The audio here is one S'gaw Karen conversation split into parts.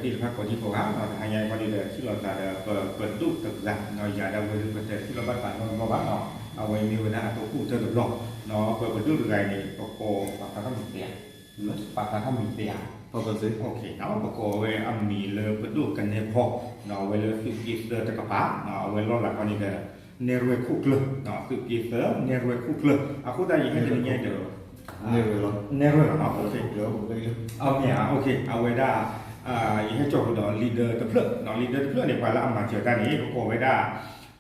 သ့ၣ်တဖၣ်ကိးဒံကိးဂၤနီၤ တဟါညါအံၤဘၣ်ဒီး ထံၣ်လိာ်သးဒီးပပဒိၣ်တဂၤနီၤ ယၤဒၣ်ဝဲဒၣ်ပတဲထံၣ်လိာ်ဘၣ်သးနီတဘျီဘၣ်နီၤ အဝဲမ့ၢ်ဝဲဒၣ်အတၢ်ကူၣ်တၢ်တဘျီနီၤ ပပဒိၣ်တဂၤအံၤန့ၣ် ပကိးပာ်ဖျါထီၣ်မံၤသ့ဧါ ပာ်ဖျါထီၣ်မံၤသ့ဧါ ပကိးဝဲအမံၤလၢပဒိၣ်ကနဲဖီနီၤ အဝဲလၢသုးက့သၢတကပၤနီၤ အဝဲလီၢ်လၤခီန့ၣ်ဒီး နဲၣ်ရွဲၣ်ခိၣ်ကျၢၢ်နီၤ သုးက့သၢ နဲၣ်ရွဲၣ်ခိၣ်ကျၢၢ် အဃိသတးယဟဲတနံၤညါဒီး နဲၣ်ရွဲၣ်လီၤနီၤ အဝဲဒၣ် ယဟဲကၠီၣ်ဃုာ်ဒီး leader တဖျၢၣ်နီၤ leader တဖျၢၣ်န့ၣ် ပှၤလၢအမၤစၢၤတၢ်န့ၣ် ပကိးဝဲဒၣ်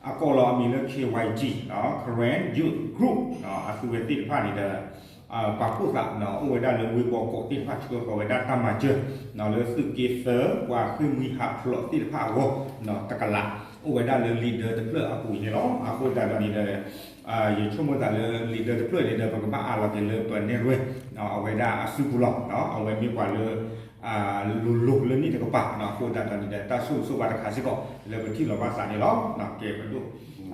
အကိးလီၤအမံၤလၢ K Y G နီၤ Karen Youth Group နီၤ အသုဝဲသ့ၣ်တဖၣ်န့ၣ်ဒီး ပာ်ဖှိၣ်သးနီၤ အိၣ်ဝဲဒၣ်လၢဝ့ၢ်ဘီကီးသ့ၣ်တဖၣ် ဆှၢဃီၤဝဲဒၣ်တၢ်မၤစၢၤနီၤ လၢသုးက့သၢ ပှၤဃ့ၢ်မှံဟးဖျိးသ့ၣ်တဖၣ်အဂီၢ်နီၤ တကလး အိၣ်ဝဲဒၣ်လၢ leader တဖျၢၣ်အပူၤန့ၣ်လီၤ. အဃိသတးဒီးန့ၣ်ဒီး ယဆိကမိၣ်သးလၢ leader တဖျၢၣ်န့ၣ်ဒီး ပကဘၣ်အးလီၤက့ၤလၢပနဲၣ်ရွဲၣ် အဝဲဒၣ်အစုပူၤလီၤ. အဝဲမ့ၢ်ပှၤလၢ လိၤလိၤလၢန့ၣ်တကပၤနီၤ အဃိသတးဒီးန့ၣ်ဒီး တၢ်ဆိၣ်ဂ့ၤဆိၣ်ဝါတခါစ့ၢ်ကီး လၢပထံၣ်လိာ်ဘၣ်သးန့ၣ်လီၤ. ကဲပဒိၣ်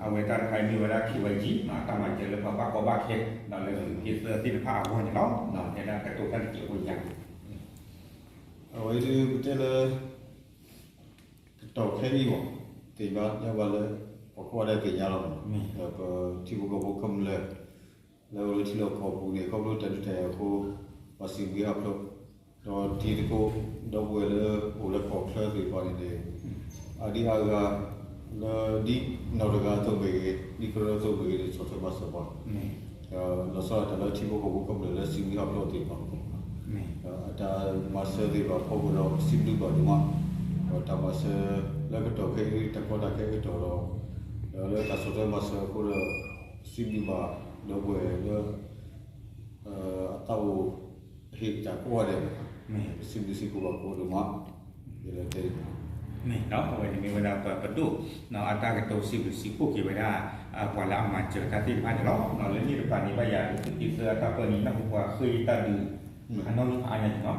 အဝဲတၢ်တခါအံၤမ့ၢ်ဝဲဒၣ် K Y G တၢ်မၤစၢၤလၢပှၤဘၣ်ကီဘၣ်ခဲ လၢသုးက့သၢသ့ၣ်တဖၣ်အဂီၢ်န့ၣ်လီၤ. တဲဒၣ်ကတိၤတၢ်တကဲးဖိညါ အဝဲဒၣ်ပတဲလၢ ကတီၢ်ခဲအံၤမး သ့ၣ်ညါဘၣ်လၢ ပှၤကိးဂၤဒဲးသ့ၣ်ညါလီၤ. ဒီးပထံဖိကီၢ်ဖိကမျၢၢ် လၢအိၣ်လၢထံလီၢ်ကီၢ်ပူၤန့ၣ် ခီဖျိတၢ်ဒုးတၢ်ယၤအဃိ ပှၤစံးဘျုးဟးဖျိး ဒီးတံၤသကိး ဒီပုၢ်ဝဲၢ်လၢအိၣ်လၢကီၢ်ချၢသ့ၣ်တဖၣ်န့ၣ်န့ၣ် အဒံအါဂၤ လၢဒ်နီၢ်တဂၤအသိးမ့ၢ်ဂ့ၤ ဒ်ကရၢအသိးမ့ၢ်ဂ့ၤန့ၣ် ဆီၣ်ထွဲမၤစၢၤပှၤ လီၤဆီဒၣ်တၢ်လၢထံဖိကီၢ်ဖိကမျၢၢ်လၢစံးဘျုးဟးဖျိးသ့ၣ်တဖၣ် အတၢ်မၤစၢၤသ့ၣ်တဖၣ်အဖီခိၣ်ဒီး ပစံးဘျုးဘၣ်ဒိၣ်မး, ဒီးတၢ်မၤစၢၤလၢကတီၢ်ခဲအံၤ တၢ်ကီတၢ်ခဲအကတီၢ်ဒီး ဒီးလၢတၢ်ဆီၣ်ထွဲမၤစၢၤအဃိဒီး ပစံးဘျုးဘၣ်ဒီပုၢ်ဝဲၢ်လၢ အသးအိၣ် ဟ့ၣ်တၢ်ကိးဂၤဒဲး, ပစံးဘျုးစံးဖှိၣ်ဘၣ်ကိးဒိၣ်မး, ယတဲ မ့ၢ်အဝဲန့ၣ်မ့ၢ်ဝဲဒၣ်ပပဒိၣ် အတၢ်ကတိၤစံးဘျုးစံးဖှိၣ်က့ၤဝဲဒၣ် ပှၤလၢအမၤစၢၤတၢ်သ့ၣ်တဖၣ်န့ၣ်လီၤ. လၢန့ၣ်တဖၣ်န့ၣ် ဘၣ်ယၤလၢသုးက့သၢအတၢ်ပၢနံၤ နၢ်ဟူပှၤဃ့တၢ်ဒုး အနီၢ်ဂံၢ်ဖးအါညါန့ၣ်လီၤ.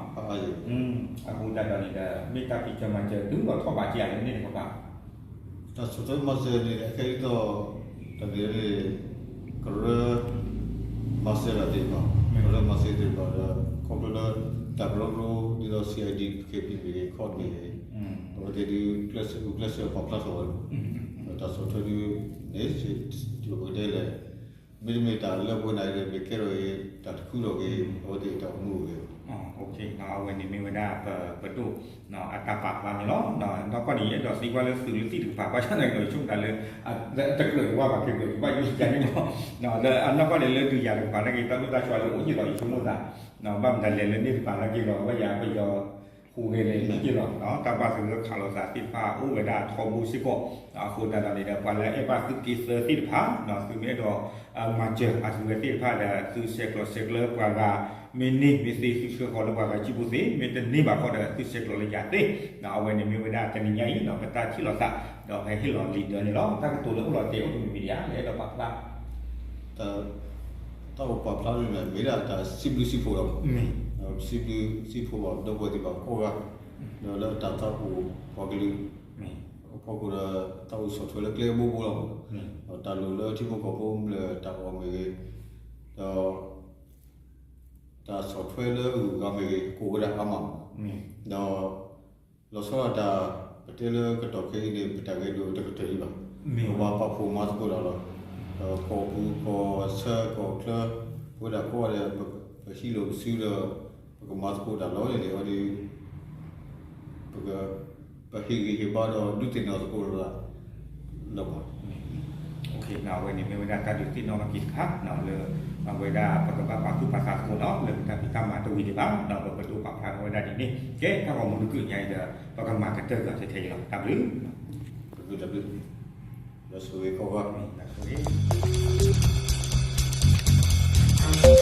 အဃိသတးဒီးန့ၣ်ဒီး မ့ၢ်တၢ်ဖံးစၢၤမၤစၢၤ တုၤလီၤထီၣ်ဘးက့ၤဧါလၢန့ၣ်တကပၤ တၢ်ဆီၣ်ထွဲမၤစၢၤန့ၣ် အခဲအံၤဒီး တၢ်န့ၣ် ကရၢ မၤစၢၤတၢ်သ့ၣ်တဖၣ်, ကရၢမၤစၢၤသ့ၣ်တဖၣ်ဒီး ခီဖျိလၢ တၢ်ကရၢကရိ ဒ်သိး C I D က့ၤပံၤမ့ၢ်ဂ့ၤ ခီၣ်မ့ၢ်ဂ့ၤ, အဝဲသ့ၣ်ဒုး ကျဲးစၢးဂုာ်ကျဲးစၢးပာ်ဖျါထီၣ်ဝဲ, ဒီးတၢ်ဆီၣ်ထွဲဒုးန့ၣ် ပကတဲလဲၣ်, မ့တမ့ၢ်တၢ်လၢပှဲၤနၤအံၤဒီး မ့ၢ်ကဲထီၣ်ဂ့ၤ တၢ်တခုထီၣ်ဂ့ၤ အဝဲသ့ၣ်တၢ်အိၣ်မူအိၣ်ဂ့ၤ အဝဲန့ၣ်မ့ၢ်ဝဲဒၣ်ပပဒိၣ် အတၢ်ပာ်ဖျါန့ၣ်လီၤ. နီၢ်ကီၢ်န့ၣ် ယအဲၣ်ဒိးသံကွၢ်လၢသုးလၢသံၣ်တကပၤ ဘၣ်ဆၣ်သနာ်က့ဒီး ယဆိကမိၣ်တၢ်လၢ တကြၢးဝါဘၣ်က့ၤကြၢး ယဘၣ်ယိၣ်ယၤန့ၣ်လီၤ. နီၢ်ကီၢ်န့ၣ်လၢဒုးယၤတကပၤနာ်က့ တၢ်ဒိၣ်တၢ်ဆှါလၢအိၣ်ယံၤလီၤ ယဆိကမိၣ်သး, ဘၣ်မတၤလဲၣ်လၢန့ၣ်တကပၤနာ်က့ဒီး ဘၣ်ယၤပယီၤ ဟူးဂဲၤလဲၤလံက့ၤလီၤ. တၢ်ဘၣ်သဂၢၢ်ခးလိာ်သးသ့ၣ်တဖၣ်အိၣ်ဝဲဒၣ်ထီဘိစ့ၢ်ကီး, အဃိသတးဒီးန့ၣ်ဒီး ပှၤလၢအအဲၣ်ဘၣ်သုးက့သၢသ့ၣ်တဖၣ် သုမ့ၢ်အဲၣ်ဒိး မၤစၢၤအသုဝဲသ့ၣ်တဖၣ်ဒီး သုဆဲးကျိးဆဲးကျၢပှၤဂၤ မ့ၢ်န့ၢ်မ့ၢ်သ့ သုဆှၢဃီၤလၢပှၤဂၤစုပူၤသ့, မ့ၢ်တန့ၢ်ဘၣ်ဃီဒီး သုဆဲးကျိးလၢယၤသ့. အဝဲန့ၣ်မ့ၢ်ဝဲဒၣ်တနံၤညါအံၤ ပတၢ်ထံၣ်လိာ်သး ဒီးပဟဲဟ့ၣ်လီၤလံာ်ဒၢန့ၣ်လီၤ. တၢ်ကတိၤလၢအိၣ်လီၤတဲာ်အိၣ်တမံၤမံၤဒံးဧါ လၢအဲၣ်ဒိးပာ်ဖျါ တၢ်အိၣ်ပာ်ဖျါန့ၣ် မ့ၢ်ဒၣ်တၢ်စံးဘျုးစံးဖှိၣ်လီၤ. စံးဘျုးစံးဖှိၣ်ဘၣ်ဒီပုၢ်ဝဲၢ်သ့ၣ်တဖၣ်ကိးဂၤ, ဒီးလၢတၢ်သးအိၣ်ပှၤကလုာ် အဖီခိၣ်ဒီး တၢ်အိၣ်ဆီၣ်ထွဲလၢကျဲဘိဘိလီၤ. ဒီးတၢ်လိၣ်လၢထံဖိကီၢ်ဖိကမျၢၢ်တၢ်အီၣ်မ့ၢ်ဂ့ၤ, ဒီး တၢ်ဆီၣ်ထွဲလၢအဂုၤအဂၤမ့ၢ်ဂ့ၤ ကိးဝဲဒၣ်အါမး, ဒီး လီၤဆီဒၣ်တၢ် ပတဲလၢကတီၢ်ခဲအံၤန့ၣ် ပတၢ်ဂဲၤလိာ်တကတၢၢ်ဒံးဘၣ်, ပဘၣ်ပာ်ဖှိၣ်မၤသကိးတၢ်လီၤ. ဒီးကီၢ်ပူၤကီၢ်ဆၢကီၢ်ချၢ ပဝဲဒၣ်ကိးဂၤဒဲး ပဟံးလိာ်ပစုဒီး ပကမၤသကိးတၢ်လီၤန့ၣ် အဝဲဒၣ် ပက ပဟ့ၣ်ဂံၢ်ဟ့ၣ်ဘါဒီးဒုးသ့ၣ်နီၣ်သကိးတၢ် လၢပှၤ အဝဲန့ၣ်မ့ၢ်ဝဲဒၣ်တၢ်ဒုးသ့ၣ်နီၣ်ထီၣ်က့ၤတခါ လၢ အဝဲဒၣ်ပကဘၣ်ပာ်သူၣ်ပာ်သးသကိးနီၤ လၢပတၢ်ဖံးတၢ်မၤတဝံၤဒံးဘၣ် ဒီးပပဒိၣ်ပာ်ဖျါထီၣ်ဝဲဒၣ်ဒ်န့ၣ် ကဲတၢ်ဂီၤမူတကုာ်ညါအံၤဒီး ပကမၤကတၢၢ်ကဒီးထဲထဲအံၤလီၤ တၢ်ဘျုး တၢ်ဘျုး ဒီးဆိၣ်ဂ့ၤကိးဂၤ တၢ်ဆိၣ်ဂ့ၤ